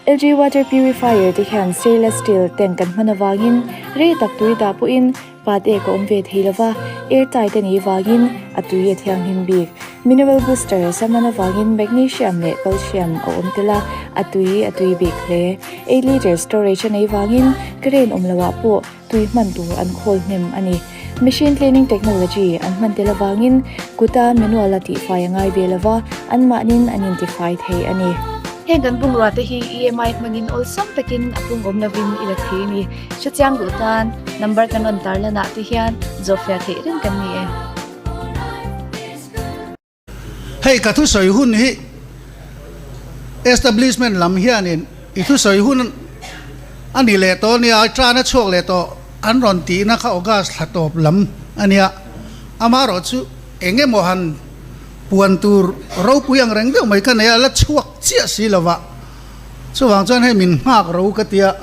LG water purifier te hian stainless steel tank an hman avangin rei tak tui dah pawhin pat ek a awm ve thei lova, air tight a nih vangin a tui a thianghlim bik. Mineral booster a hman avangin magnesium leh calcium a awm tel a, a tui a tui bik hle. 8 litre storage a neih vangin current awm loah pawh tui hman tur an khawl hnem a ni. Machine cleaning technology an hman tel avangin kuta manual a tihfai a ngai ve lova, anmahnin an intifai thei a ni. Heng kan bungrua te hi EMI hmangin awlsam takin a pung awm lovin i la thei a ni. Hrechiang duh tan number kan rawn tarlanah te hian zawhfiah theih reng kan ni e. Hei ka thusawi hun hi establishment lam hianin i thusawi hun a ni leh tawh nia, tan a chhuak leh tawh an rawn tihna kha August thla tawp lam a nia. Amaherawh chu eng emaw han puan tur ropui ang reng deuh mai ka nei a, la chhuak chiah si lova. Chuvang chuan hei min nghak ro ka tia,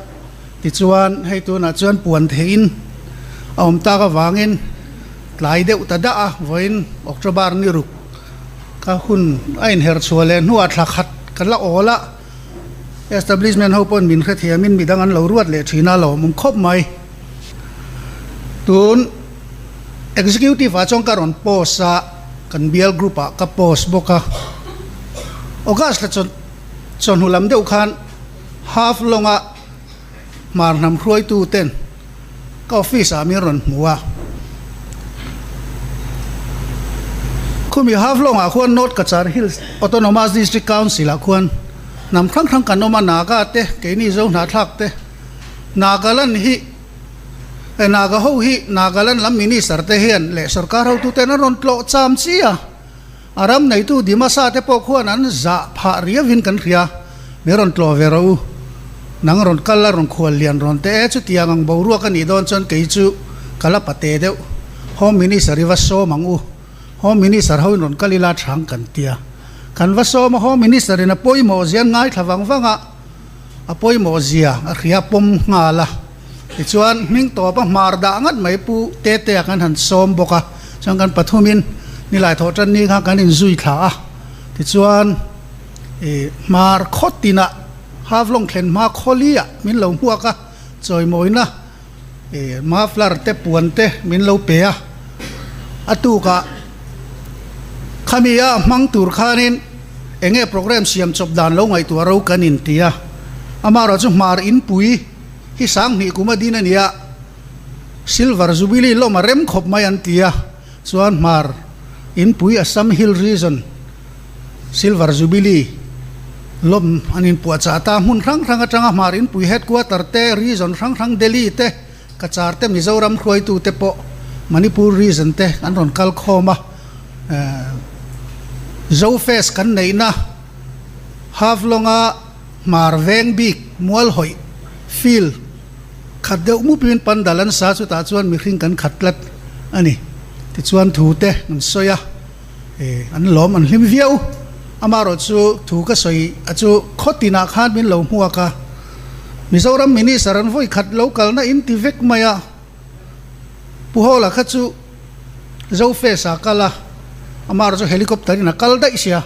tichuan hei tunah chuan puan theihin a awm tak avangin, Tlai deuh ta dah a, vawiin October ni ruk ka hun a inher chhuah leh hnuah thla khat ka la awl a, establishment ho pawhin min hrethiamin midang an lo ruat leh thin a, lawmawm khawp mai. Tun executive ah chuan ka rawn post a, kan bial group ah ka post bawk a, August thla chawhnu lam deuh khan half long a Hmar hnam hruaitu ten ka office ah min rawn hmu a. Khumi Haflong ah khuan North Cachar Hills Autonomous District Council ah khuan hnam hrang hrang kan awm a, Naga te, keini Zo hnahthlak te, Nagaland hi eh Naga ho hi Nagaland lam Minister te hian leh sorkar hotu ten an rawn tlawh cham chi a. A ram neitu Dimasa te pawh khuan an zah phah riauin kan hria, min rawn tlawh ve rawh u, nang rawn kal la rawn khual lian rawn teh e, chutiang ang boruak a nih dawn chuan kei chu ka la pate deuh, Home Minister i va sawm ang u, Home Minister hoin rawn kal ila chhang kan tia, kan va sawm a, Home Minister in a pawimawh zia an ngaithla vang vang a, a pawimawh zia a hria pawm nghal a, tichuan hming tawp a hmar dah ngat mai Pu Tetea kan han sawm bawk a, chuan kan pathumin nilai thawh tan ni kha kan inzui thla a, tichuan ih hmar khaw tinah Havlawng thlen hma khawliah min lo hmuak a, chawimawina ih muffler te puan te min lo pe a, a tukah khami a hmang tur khanin eng nge programme siam chawp dan lo ngaihtuah ro kan inti a, amaherawh chu hmar inpui hi sanghnih kum a din a nia, Silver Jubilee lawm a rem khawp mai an ti a, chuan hmar inpui Assam Hill Region Silver Jubilee lawm an inpuahchah ta, hmun hrang hrang atanga hmar inpui headquarter te, region hrang hrang Delhi te, Cachar te, Mizoram hruaitu te pawh Manipur region te an rawn kal khawm a, Zofest kan neihna Haflonga Hmar veng bik mual hawih field khat deuh mupin pandal an sa chutah chuan mihring kan khat tlat a ni. Tichuan thu te an sawi a, an lawm an hlim viau. Amaherawh chu thu ka sawi a chu khaw tinah khan min lo hmuak a, Mizoram Minister an vawi khat lo kalna in ti vek mai a, Pu Hawla kha chu Zofest ah kal a, amaherawh chu helicopter in a kal daih sia.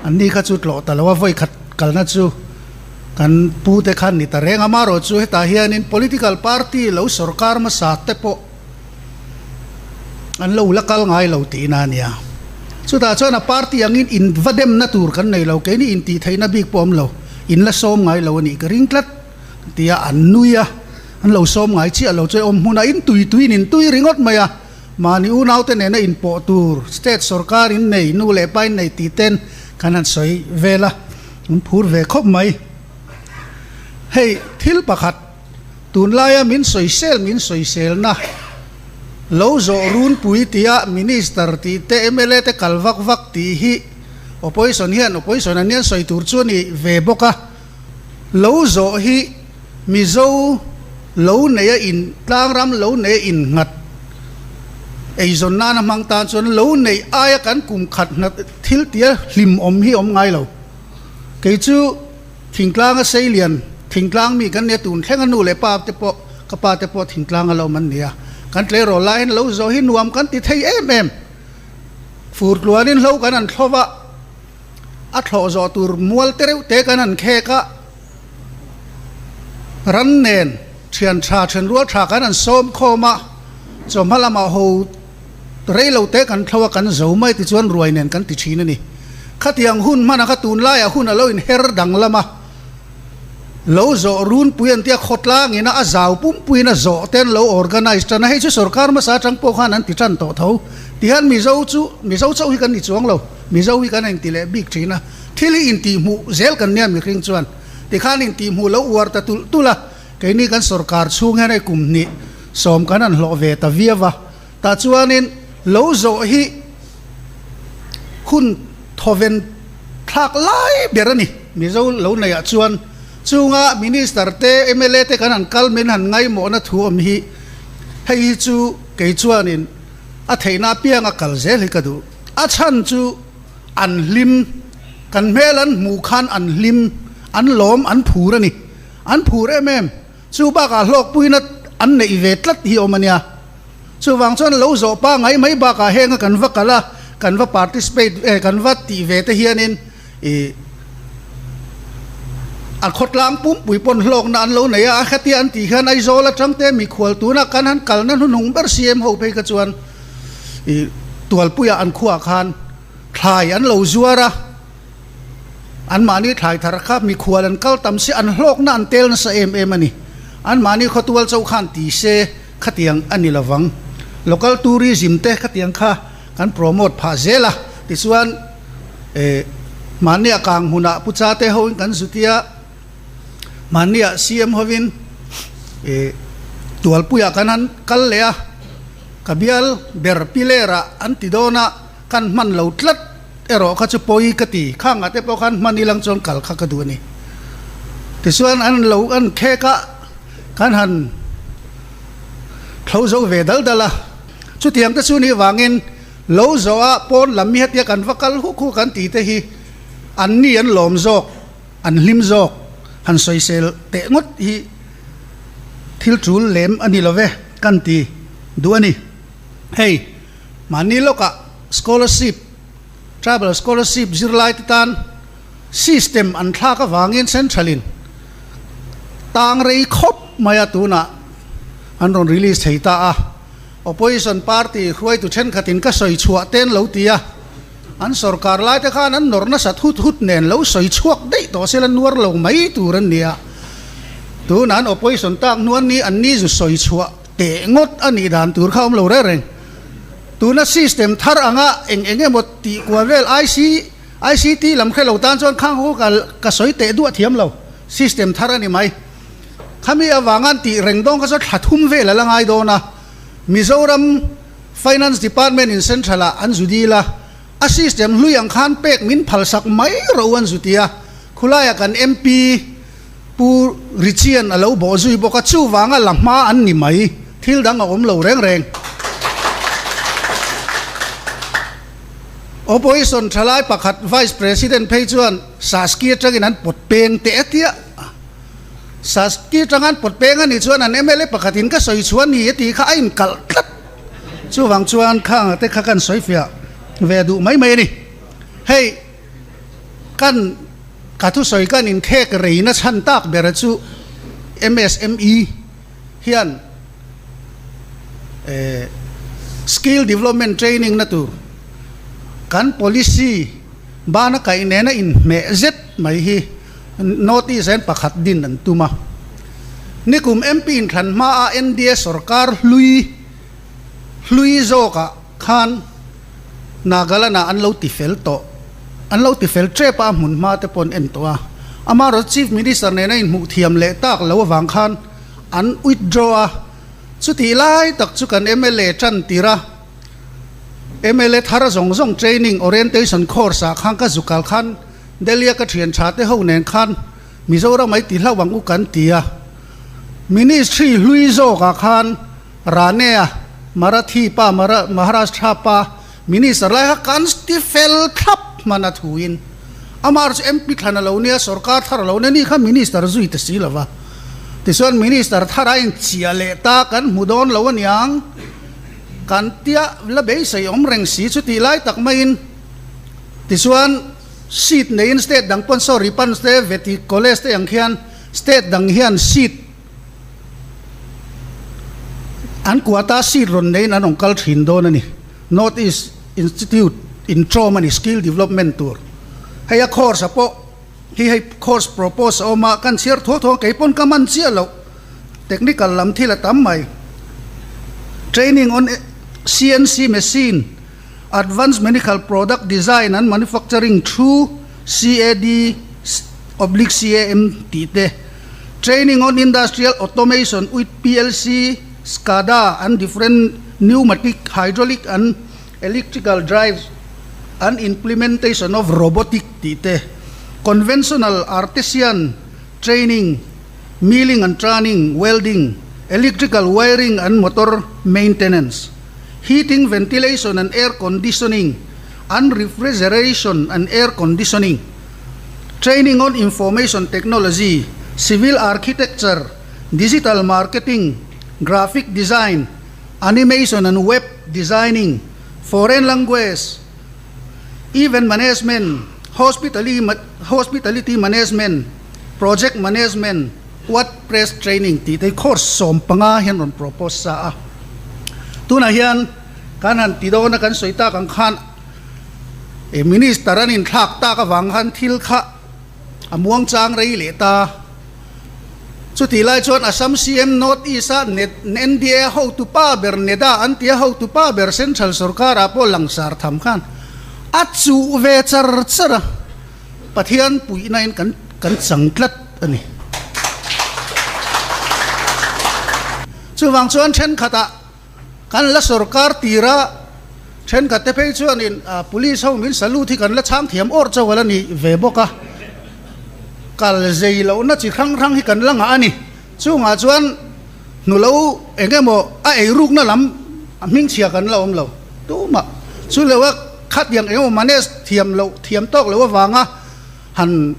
An ni kha chu tlawh ta lo a, vawi khat kalna chu kan pu te khan ni ta reng a, amaherawh chu hetah hianin political party lo sorkar hmasa te pawh an lo la kal ngai lo tihna a nia. Chutah chuan a party angin in va demna tur kan nei lo, keini intih theihna bik pawh awm lo, in la sawm ngai lo a nih ka ring tlat tia an nui a, an lo sawm ngai chiah lo chu awm hmunah in tui tuiin in tui ringawt mai a. Mahni unaute nena inpawh tur state sorkar in nei, nu leh pa in nei tih ten kan han sawi vel a, an phur ve khawp mai. Hei thil pakhat tunlaia min sawisel min sawiselna lo zawh runpui tia minister tih te mla te kal vak vak tih hi opposition hian opposition an hian sawi tur chu a ni ve bawk a, lo zawh hi Mizo lo neia in tlangram lo neia innghat eizawn nana hmang tan chuan lo neih aia kan kum khat hna thil tia hlim awm hi awm ngai lo. Kei chu thingtlanga seilian thingtlang mi kan nia tun thleng a nu leh pa te pawh ka pa te pawh thingtlanga lo awm an nia. Kan tleirawl laiin lo zawh hi nuam kan ti thei em em. Fur tluanin hlo kan han thlawh a, a thlawh zawh tur mual te reuh te kan han khek a. Ran nen thian tha then rual tha kan han sawm khawm a, chawhma lamah ho rei lo te kan thlo a kan zo mai tichuan ruai nen kan ti thin a ni. Khatiang hun hmana kha tunlaiah hun a lo inher danglam a, lo zawh runpui an tia khawtlangin a a zau pumpuiin a zawh te an lo organise tan a, hei chu sorkar hmasa atang pawh khan an ti tan tawh tho. Tihian Mizo chu Mizo chauh hi kan ni chuang lo, Mizo hi kan inti leh bik thin a, thil hi intihhmuh zel kan nia mihring chuan tikhan intihhmuh lo uar ta tulh tulh a, keini kan sorkar chhung hian hei kum hnih sawm kan han hlawh ve ta viau a, tah chuanin lo zawh hi hun thawven thlak lai ber a ni. Mizo lo neihah chuan chunga Minister te, mla te kan han kal min han ngaimawhna thu awm hi hei hi chu kei chuanin a theihna apianga kal zel hi ka duh. A chhan chu an hlim, kan hmel an hmuh khan an hlim, an lawm, an phur a ni. An phur em em. Chu bakah hlawkpuina an neih ve tlat hi awm a nia. Chuvang chuan lo zawh pangai mai bakah henga kan va kal a, kan va participate eh kan va tih ve te hianin ih a khawtlang pumpui pawn hlawkna an lo nei a, a khatia an tih hian Aizawl atang te mikhual tuna kan han kalna hnuhnung ber CM ho phei kha chuan ih Tualpuiah an khuaah khan thlai an lo zuar a, anmahni thlai thar kha mikhual an kal tam si an hlawkna an tel nasa em em a ni. Anmahni khawtual chauh khan ti se khatiang a ni lovang. Local tourism te khatiang kha kan promote phah zel a, tichuan eh mahnia kang hmunah Pu Chate hoin kan zutia, mahnia CM hovin eh Tualpuiah kan han kal leh a, ka bial ber pilerah an ti dawn a, kan hman lo tlat erawh kha chu pawi ka ti, khangah te pawh khan hman ilang chuan kal kha ka duh a ni. Tichuan an lo an khek a, kan han thlo zo ve dal dal a, chutiang te chu nih vangin lo zawh a pawn lam mi hetia kan va kal huk huk an tih te hi an ni an lawm zawk, an hlim zawk, han sawisel teh ngawt hi thil tul lem a ni lo ve kan ti duh a ni. Hei mahni lawkah scholarship, tribal scholarship zirlai te tan system an thlak avangin central in tang rei khawp mai a tunah an rawn release thei ta a, opposition party hruaitu thenkhatin ka sawi chhuah te an lo ti a, an sorkar lai te khan an nawr nasa thut hut nen lo sawi chhuak daih tawh sela nuar lo mai tur an ni a, tunah an opposition tak hnuan ni an ni zu sawi chhuah teh ngawt a nih dan tur kha awm lo reng reng. Tuna system thar anga eng eng emaw tih kual vel IC ICT lam hre lo tan chuan khang ho ka ka sawi teh duah thiam lo. System thar a ni mai. Khami avangan tih reng dawn kha chuan thla thum vel a la ngai dawn a. Mizoram Finance Department in Central ah an zu dil a, a system hlui ang khan pek min phalsak mai ro an zu ti a. Khulaiah kan MP Pu Richian a lo bawh zui bawk a, chuvanga la hma an ni mai, thil dang a awm lo reng reng. Opposition thalai pakhat Vice President phei chuan Saski atangin an pawt peng teh a tia. Saski atanga an pawt peng a nih chuan an mla pakhatin ka sawi chhuah ni a tih kha a inkalh tlat. Chuvang chuan khanga te kha kan sawi fiah ve duh mai mai a ni. Hei. Kan ka thusawi kan inkhek reina chhan tak ber chu MSME hian skill development training na tur kan policy bana kaih nena inhmeh zet mai hi notice hian pakhat din an tum a. Nikum MP inthlan hmaa NDA sorkar hlui hlui zawkah khan Nagaland ah an lo ti fel tawh. An lo ti fel tep a, a hmun hma te pawh an en tawh a. Amaherawhchu Chief Minister nena inhmuh thiam leh tak lo avang khan an withdraw a. Chutih lai tak chu kan mla tan tir a, mla thar zawng zawng training orientation course ah khan ka zukal khan Delhi a ka thian tha te ho nen khan Mizoram ai ti hlauh ang u kan ti a. Ministry hlui zawk ah khan Rane-a Marathi pa Mara Maharashtra pa Minister lai kha kan ti fel thlap hman a thuin amah chu MP thlan a lo nia sorkar thar a lo nia ni kha Minister zui ta si lova tichuan Minister thar a inchiah leh ta kan hmu dawn lo aniang kan tia la beisei awm reng si chu tih lai tak maiin tichuan seat neiin state dang pawn sorry pan te veti college te ang khian state dang hian seat. An quota seat rawn neiin an rawn kal thin dawn a ni. North East Institute in ṭawm a ni skill development tur. Hei a course a pawh hi hei course propose a awm a, kan chhiar thuak thuak a, kei pawn ka man chiah loh. Technical lam thil a tam mai. Training on CNC machine, Advanced Medical Product Design and Manufacturing through CAD oblique CAM tih te, Training on Industrial Automation with PLC, SCADA and different pneumatic, hydraulic and electrical drives and implementation of robotic tih te, Conventional Artisan Training, Milling and Turning, Welding, Electrical Wiring and Motor Maintenance, Heating, Ventilation and Air Conditioning and Refrigeration and Air Conditioning, Training on Information Technology, Civil Architecture, Digital Marketing, Graphic Design, Animation and Web Designing, Foreign Language, Event Management, Hospitality Management, Project Management, WordPress Training tih te hi course 15 hian rawn propose sa a. Tunah hian kan han ti dawn a, kan sawi tak ang khan e Minister an inthlak tak avang khan thil kha a muang chang rei leh ta. Chutih lai chuan Assam CM North East a NDA hotu pa ber NEDA an tia hotu pa ber Central sorkar ah pawh langsar tham khan a chuh ve char char a, Pathian puihna in kan kan chang tlat a ni. Chuvang chuan thenkhat ah kan la sorkar tir a, thenkhat te phei chuan in police ho min salute hi kan la chhang thiam awr chauh a la ni ve bawk a, kal zei lohna chi hrang hrang hi kan la ngah a ni. Chungah chuan hnu lo eng emaw a eirukna lam a hmingchhia kan la awm lo tumah chu lo a khatiang eng emaw manage thiam loh thiam tawk loh avanga han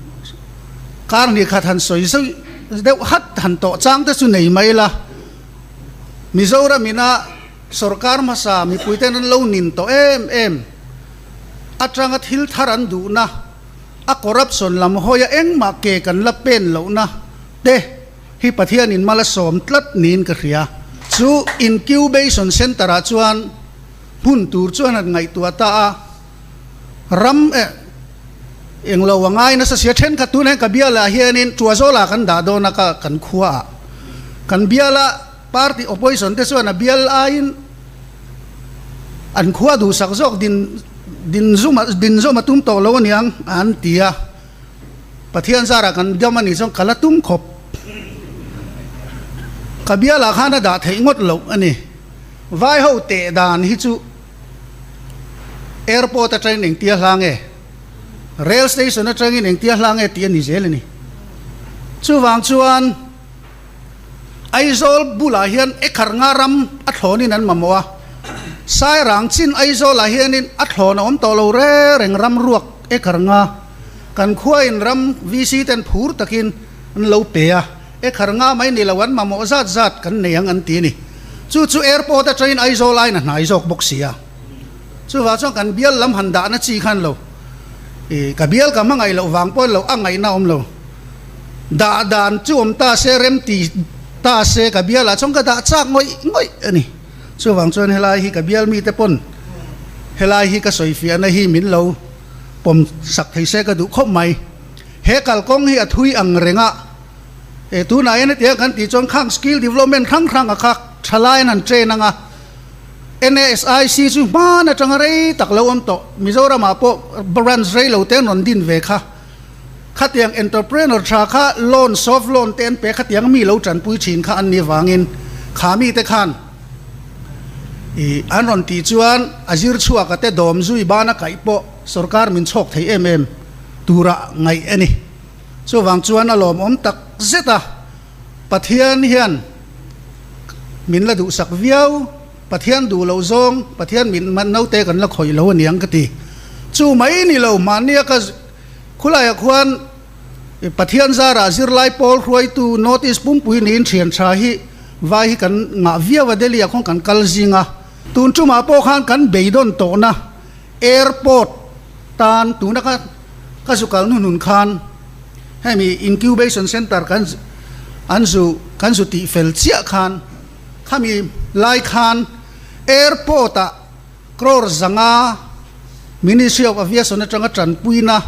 kar hnih khat han sawi sawi deuh hat han tawh chang te chu nei mai la. Mizoram ina sorkar hmasa mipuiten an lo nin tawh em em atanga thil thar an duhna, a corruption lam hawia engmah ke kan la pen lohna te hi Pathianin mal a sawm tlat niin ka hria. Chu incubation centre ah chuan hmun tur chuan han ngaihtuah ta a, ram eh englo a ngai nasa sia thenkhat tunah hian ka bialah hianin Tuazawla kan dah dawn a ka kan khuaah kan biala party opposition te chuan a bial aiin an khua duhsak zawk din din zum din zawm a tum tawh lo aniang an ti a, Pathian zarah kan dam anih chuan ka la tum khawp ka bialah khan a dah theih ngawt loh a ni. Vai ho teh dan hi chu Airport atangin engtia hla nge, Rail station atangin engtia hla nge tih a ni zel a ni. Chuvang chuan Aizawl bulah hian ekhar nga ram a thlawnin an mamawh a, Sairang chin Aizawlah hianin a thlawn a awm tawh lo reng reng ram ruak ekhar nga kan khuain ram VC ten phur takin an lo pe a. Ekhar nga mai ni lo an mamawh zat zat kan nei ang an ti a ni. Chu chu airport atangin Aizawl aiin a hnai zawk bawk si a. Chuvang chuan kan bial lam han dahna chi khan lo i ka bial ka hmangaih loh vang pawhin lo a ngaihna awm lo. Dah dan chu awm ta se rem ti ta se ka bialah chuan ka dah chak ngawih ngawih a ni. Chuvang chuan helai hi ka bial mite pawn helai hi ka sawifiahna hi min lo pawm sak thei se ka duh khawp mai. He kalkawng hi a thui ang reng a, he tunah hian hetiang kan tih chuan khang skill development hrang hrang a kha tha laiin an train ang a, NASIC chu hman atanga rei tak lo awm tawh, Mizoramah pawh branch rei lo te an rawn din ve kha, khatiang entrepreneur tha kha loan, soft loan te an pe khatiang mi lo tanpui thin kha an nih vangin kha mite khan ih an rawn tih chuan a zir chhuak a te dawm zui bana kaih pawh sorkar min chhawk thei em em. Tura ngaih a ni. Chuvang chuan a lawmawm tak zet a, Pathian hian min la duhsak viau, Pathian duh loh zawng, Pathian min man naute kan la khawih lo aniang ka ti. Chu mai ni lo, mahnia ka khulaiah khuan Pathian zarah zirlai pawl hruaitu North East pumpui niin thian tha hi vai hi kan ngah viau a, Delhi ah khuan kan kal zing a. Tun tumah pawh khan kan beidawn tawhna Airport tan tuna ka ka zu kal hnuhnun khan hemi incubation center kan an zu kan zu tih fel chiah khan. Khami lai khan airport ah crore 500 Ministry of Aviation atanga tanpuina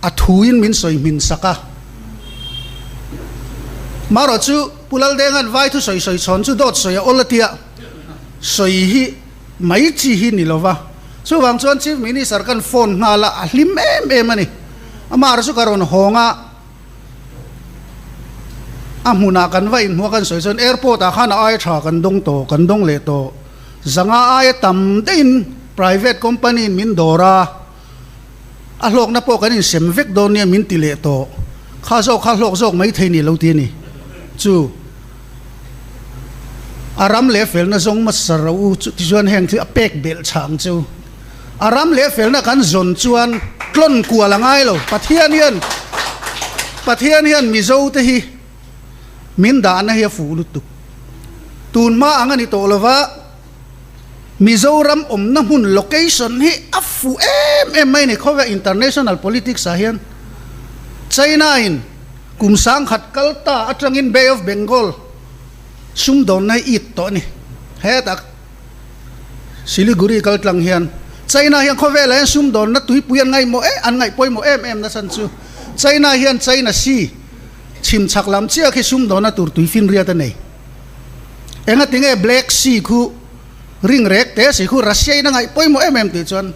a thuin min sawi hmin sak a. Marawh chu Pu Laldenga'n vai thu sawi sawi chhawn chu dawt sawi a awl a tia sawi hi mai chi hi ni lova. Chuvang chuan Chief Minister kan phone nghal a, a hlim em em a ni. Amah chu ka rawn hawng a, a hmunah kan va inhmuh a kan sawi chuan airport ah khan a ai tha kan dawng tawh, kan dawng leh tawh. 500 aia tam deuhin private company in min dawr a. A hlawkna pawh kan insem vek dawn nia min ti leh tawh. Kha zawk kha hlawk zawk mai thei ni lo ti a ni. Chu a ram leh felna zawng hmasa ro u chu tichuan heng chu a pek belh chhah ang che u. A ram leh felna kan zawn chuan tlawn kual a ngai lo. Pathian hian Pathian hian Mizo te hi min dahna hi a fuh lutuk. Tun hma ang a ni tawh lova. Mizoram awmna hmun location hi a fuh em em mai a ni. Khawvel international politics ah hian China in kum 10,000 kal ta atangin Bay of Bengal sumdawnna hi it tawh a ni. Hetah Siliguri kal tlang hian China hian khawvelah hian sumdawnna tuipui an ngaihmawh em an ngaih pawimawh em em nachhan chu China hian China Sea chhim chhak lam chiah khi sumdawnna tur tuifinriat a nei. Engatinge Black Sea khu ring rek te si khu Russia in a ngaih pawimawh em em tih chuan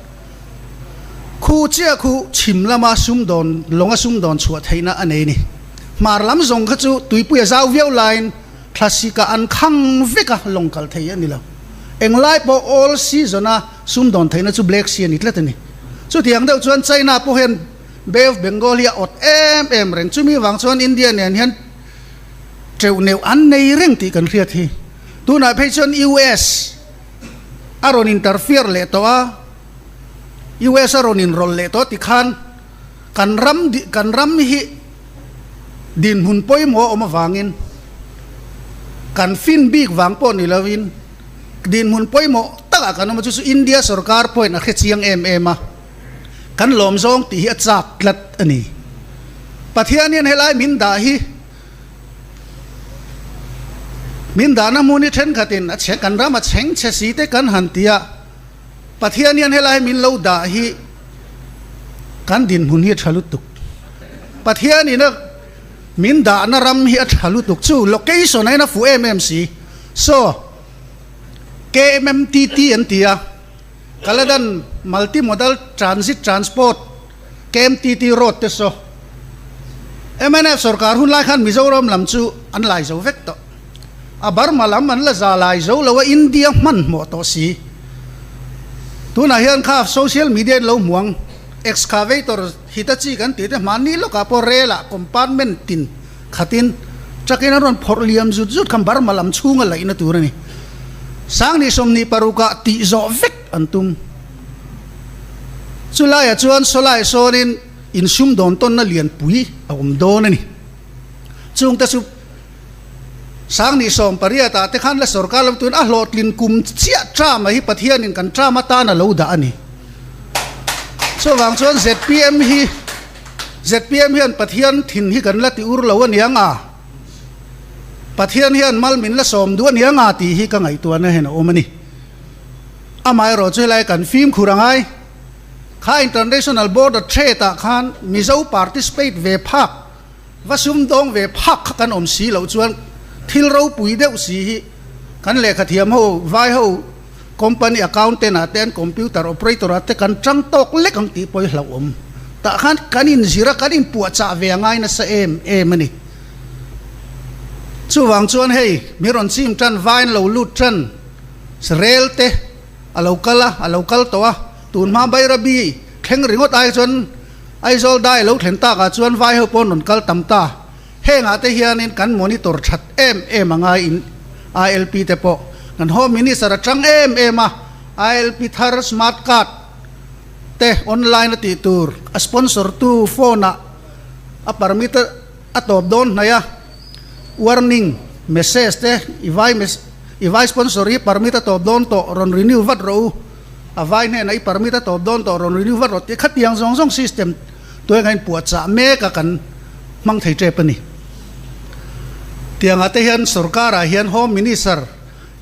khu chiah khu chhim lama sumdawn lawnga sumdawn chhuah theihna a nei a ni. Hmar lam zawng kha chu tuipui a zau viau laiin thlasika an khang vek a lawng kal thei a ni lo. Englai pawh all season a sumdawn theihna chu Black Sea a ni tlat a ni. Chutiang deuh chuan China pawh hian Bay of Bengal hi a awt em em reng. Chumi vang chuan India nen hian teuh neuh an nei reng tih kan hriat hi. Tunah phei chuan US a rawn interfere leh tawh a, US a rawn inrawlh leh tawh tikhan kan ram kan ram hi dinhmun pawimawh a awm avangin kan fin bik vang pawh ni lovin dinhmun pawimawh takah kan awm a, chu chu India sorkar pawhin a hre chiang em em a. Kan lawm zawng tih hi a chak tlat a ni. Pathian hian helai min dah hi min dahna hmun hi thenkhatin a chhe kan ram a chheng chhe si te kan han ti a, Pathian hian helai min lo dah hi kan dinhmun hi a tha lutuk. Pathian ina min dahna ram hi a tha lutuk chu location a in a fuh em em si. So, KMMTT an ti a. Kaladan Multi Modal Transit Transport, KMTT, Road te saw mnf sorkar hun lai khan Mizoram lam chu an lai zo vek tawh. A Burma lam an la za lai zo lo a, India hmanhmawh tawh si. Tunah hian kha social media in lo hmuang excavator Hitachi kan tih te hmanni lawkah pawh rel ah compartment tin khatin truck in an rawn phawrh liam zut zut kha Burma lam chhunga laihna tur a ni. 2026 ah tih zawh vek an tum. Chulaiah chuan sawlai sawnin insum dawn tawnna lianpui a awm dawn a ni. Chungte chu 2018 ah te khan la sorkar lam tuin a hlawhtlin kum chiah term a hi Pathianin kan term atan a lo dah a ni. Chuvang chuan zpm hi zpm hian Pathian thin hi kan la ti ur lo a niang a, Pathian hian mal min la sawm duh a niang a tih hi ka ngaihtuahna hian a awm a ni. Amaherawh chu helai kan fimkhur a ngai. Kha international border trade ah khan Mizo participate ve phak, va sumdawng ve phak kha kan awm si loh chuan thil ropui deuh si hi kan lehkha thiam ho, vai ho, Company accountant ah te an computer operator ah te kan tang tawk lek ang tih pawh hi hlauhawm. Tah khan kan inzir a, kan inpuahchah ve a ngai nasa em em a ni. Chuvang chuan hei mi rawn chim tan vain lo lut tan rel te a lo kal a, a lo kal tawh a, tun hma Bairabi thleng ringawt ai chuan Aizawl dai lo thlen takah chuan vai ho pawh an rawn kal tam ta. Hengah te hianin kan monitor that em em a ngai in ILP te pawh kan Home Minister a tang em em a, ILP thar smart card te online a tih tur a sponsor tu phone ah a permit a tawp dawn hnaih a, warning message te i vai i vai sponsor hi permit a tawp dawn tawh rawn renew vat rawh u, a vai hnenah i permit a tawp dawn tawh rawn renew vat rawh tih khatiang zawng zawng system tuainga inpuahchah mek a kan hmang thei tep a ni. Tiangah te hian sorkarah hian Home Minister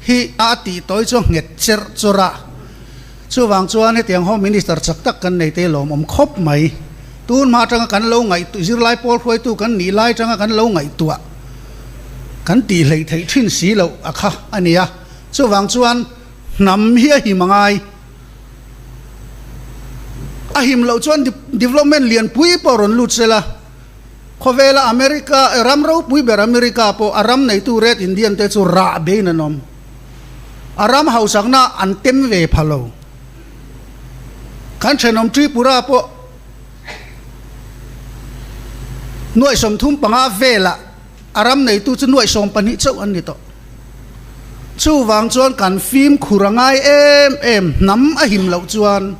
hi a tih tawi chu a nghet cherh chawrh a. Chuvang chuan hetiang Home Minister chak tak kan nei te lawmawm khawp mai. Tun hma atanga kan lo ngaihtuah, zirlai pawl hruaitu kan nih lai atanga kan lo ngaihtuah kan tih hleih theih thin si loh a kha a ni a. Chuvang chuan hnam hi a him a ngai. A him loh chuan development lianpui pawh rawn lut sela. Khawvela America, ram ropui ber America pawh a ram neitu Red Indian te chu rah bein an awm. A ram hausakna an tem ve pha lo. Kan thenawm Tripura pawh nuaih 35 velah a ram neitu chu nuaih 12 chauh an ni tawh. Chuvang chuan kan fimkhur a ngai em em, hnam a him loh chuan.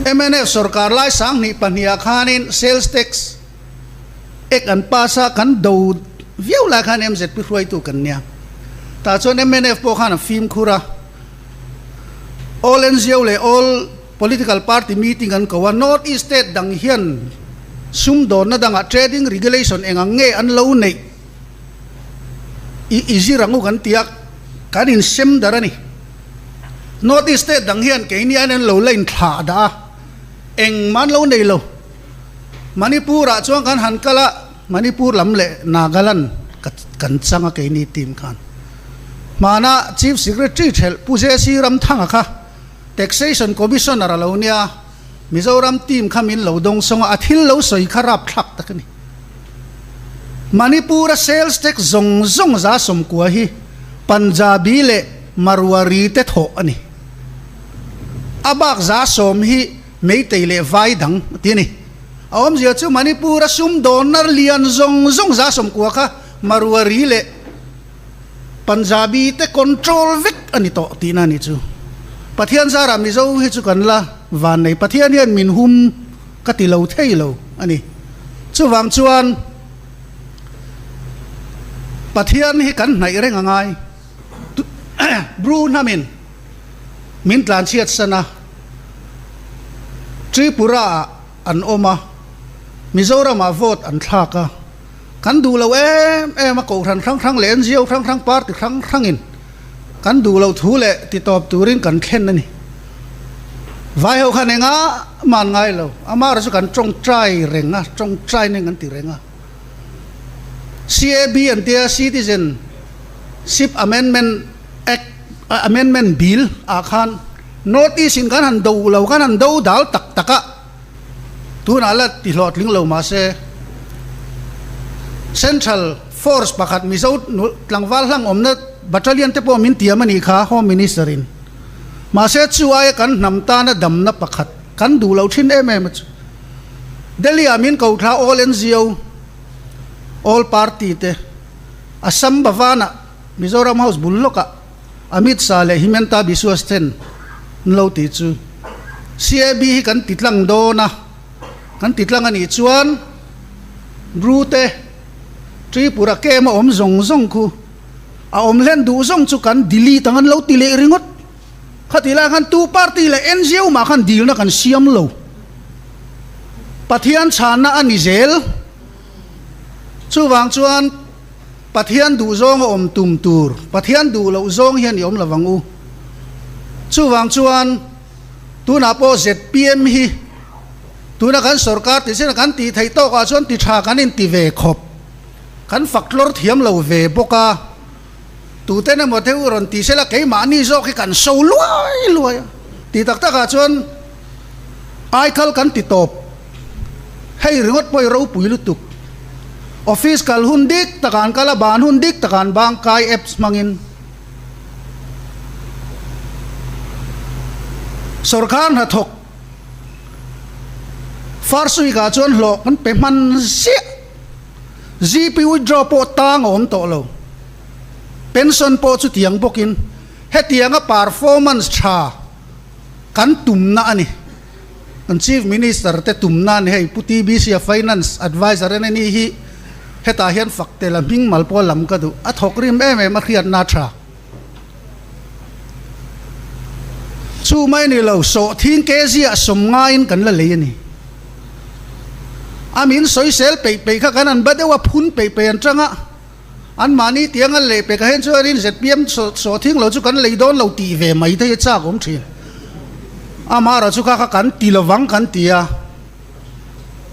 Mnf sorkar lai 2002 ah khanin sales tax act an pass a, kan do viau lai khan MZP hruaitu kan nia. Tah chuan mnf pawh khan a fimkhur a, all NGO leh all political party meeting an ko a, North East state dang hian sumdawnna dangah trading regulation eng ang nge an lo neih i zir ang u kan ti a, kan insem dar a ni. North East state dang hian keini an en lo la inthlah dah a, engmah an lo nei lo. Manipur ah chuan kan han kal a, Manipur lam leh Nagaland kan chang a keini team khan. Hmana Chief Secretary thelh Pu JC Ramthanga kha Taxation Commissioner a lo nia, Mizoram team kha min lo dawng sawng a, a thil lo sawi kha rapthlak tak a ni. Manipur a sales tax zawng zawng 90% hi Punjabi leh Marwari te thawh a ni. A bak 10% hi Meitei leh Vai dang a ti a ni. A awmzia chu Manipur a sumdawnna lian zawng zawng 90% kha Marwari leh Punjabi te control vek a ni tawh tihna a ni chu. Pathian zarah Mizo hi chu kan la van nei. Pathian hian min hum ka ti lo thei lo a ni. Chuvang chuan Pathian hi kan hnaih reng a ngai. Bru hnamin min tlanchhiat san a, Tripura ah an awm a, Mizoramah vote an thlak a, kan duh lo em em a, kohhran hrang hrang leh NGO hrang hrang, party hrang hrangin kan duh loh thu leh titawp turin kan thlen a ni. Vai ho khan enga mah an ngai lo, amaherawh chu kan tawngtai reng a, tawngtai neng an ti reng a. CAB an tia Citizen Ship Amendment Act, Amendment Bill ah khan North East in kan han do lo, kan han do dal tak tak a, tunah la ti hlawhtling lo mahse Central Force pakhat Mizo tlangval hlang awmna Battalion te pawh min tiam a nih kha Home Minister in. Mahse chu aia kan hnam tana damna pakhat kan duh loh thin em em a chu. Delhi ah min ko thla all NGO, all party te Assam Bhavan ah Mizoram House bul lawkah Amit Shah leh Himanta Biswas ten an lo tih chu CAB hi kan ti tlang dawn a, kan ti tlang a nih chuan Bru te Tripura camp a awm zawng zawng khu a awm hlen duh zawng chu kan delete ang an lo ti leh ringawt. Khatih lai khan tu party leh NGO mah khan dilna kan siam lo. Pathian chhanna a ni zel. Chuvang chuan Pathian duh zawng a awm tum tur, Pathian duh loh zawng hian i awm lo vang u. Chuvang chuan tunah pawh zpm hi tuna kan sorkar tih chin a kan tih theih tawkah chuan ti tha kan inti ve khawp. Kan fak tlawr thiam lo ve bawk a. Tuten emaw deuh rawn ti sela keimahni zawk hi kan so luai luai a. Ti tak takah chuan aikal kan ti tawp. Hei ringawt pawh i ropui lutuk. Office kal hun dik takah an kal a, ban hun dik takah an bang kai apps hmangin. Sorkar hnathawk first week ah chuan hlawh kan pe hman ziah. GP withdraw pawh tang a awm tawh lo. Pension pawh chutiang bawkin hetianga performance tha kan tumna a ni. Kan Chief Minister te tumna a ni hei Pu TBC a Finance Adviser a ni hi hetah hian fak tel a hming mal pawh lam ka duh. A thawk rim em em a hriatna tha. Chu mai ni lo, sawhthing kg ah sawm ngaiin kan la lei a ni. A min sawisel peih peih kha kan an ba deuh a, phun peih peih an tang a. Anmahni tiang an leh pek ah hian chuanin zpm sawhthing lo chu kan lei dawn lo tih ve mai te hi chak awm thin. Amaherawh chu kha kha kan ti lovang kan ti a.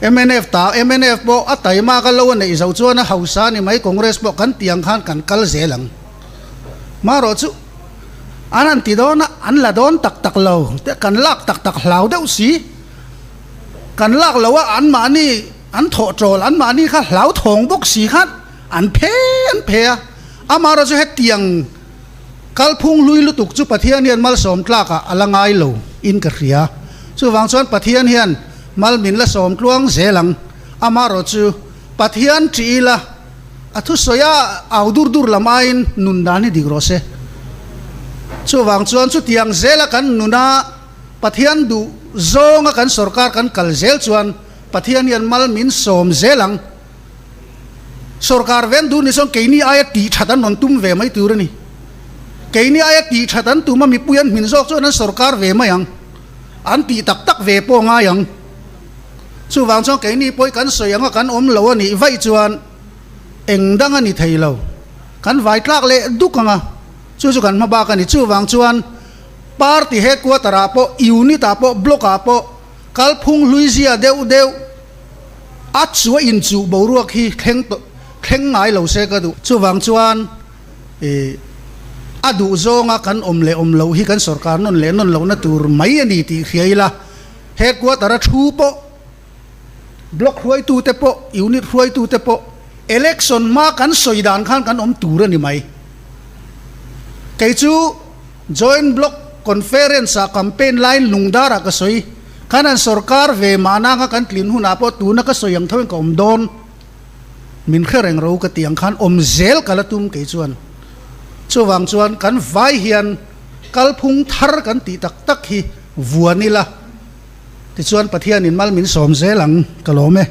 Mnf ta mnf pawh a taima ka lo a neih zo chuan a hausa a ni mai Congress pawh kan ti ang khan kan kal zel ang. Marawh chu an han ti dawn a an la dawn tak tak lo te kan lak tak tak hlau deuh si. Kan lak lo a anmahni an thawh tawl anmahni kha hlau thawng bawk si khan an phe an phe a. Amaherawh chu hetiang Kalphung hlui lutuk chu Pathian hian malsawm tlakah a la ngai lo in ka hria. Chuvang chuan Pathian hian mal min la sawm tluang zel ang. Amaherawh chu Pathian ṭih ila a thusawi a au dur dur lam aiin nun dan hi dik rawh se. Chuvang chuan chutiang zela kan nuna Pathian duh zawnga kan sorkar kan kal zel chuan Pathian hian mal min sawm zel ang. Sorkar ven duh ni chuan keini aia tih that an rawn tum ve mai tur a ni. Keini aia tih that an tum a mipui an hmin zawk chuan an sorkar ve mai ang. An tih tak tak ve pawh ngai ang. Chuvang chuan keini pawh hi kan sawi anga kan awm lo a nih vaih chuan eng dang a ni thei lo. Kan vai tlak leh duk ang a, chu chu kan hma bak a ni. Chuvang chuan party headquarter ah pawh, unit ah pawh, block ah pawh kalphung hlui zia deuh deuh, A chu a inchuh boruak hi thleng tawh thleng ngai lo se ka duh. Chuvang chuan ih a duh zawnga kan awm leh awm loh hi kan sorkar nawn leh nawn lohna tur mai a ni tih hria ila, headquarter a thu pawh, block hruaitute pawh, unit hruaitute pawh election hma kan sawi dan khan kan awm tur a ni mai. Kei chu joint block conference ah campaign laiin lungdarah ka sawi. Khan an sorkar ve mahna kha kan tlin hunah pawh tuna ka sawi ang tho in ka awm dawn. Min hre reng ro ka tih ang khan awm zel ka la tum kei chuan. Chuvang chuan kan vai hian kalphung thar kan tih tak tak hi vuan ila tichuan Pathianin mal min sawm zel ang ka lawm e.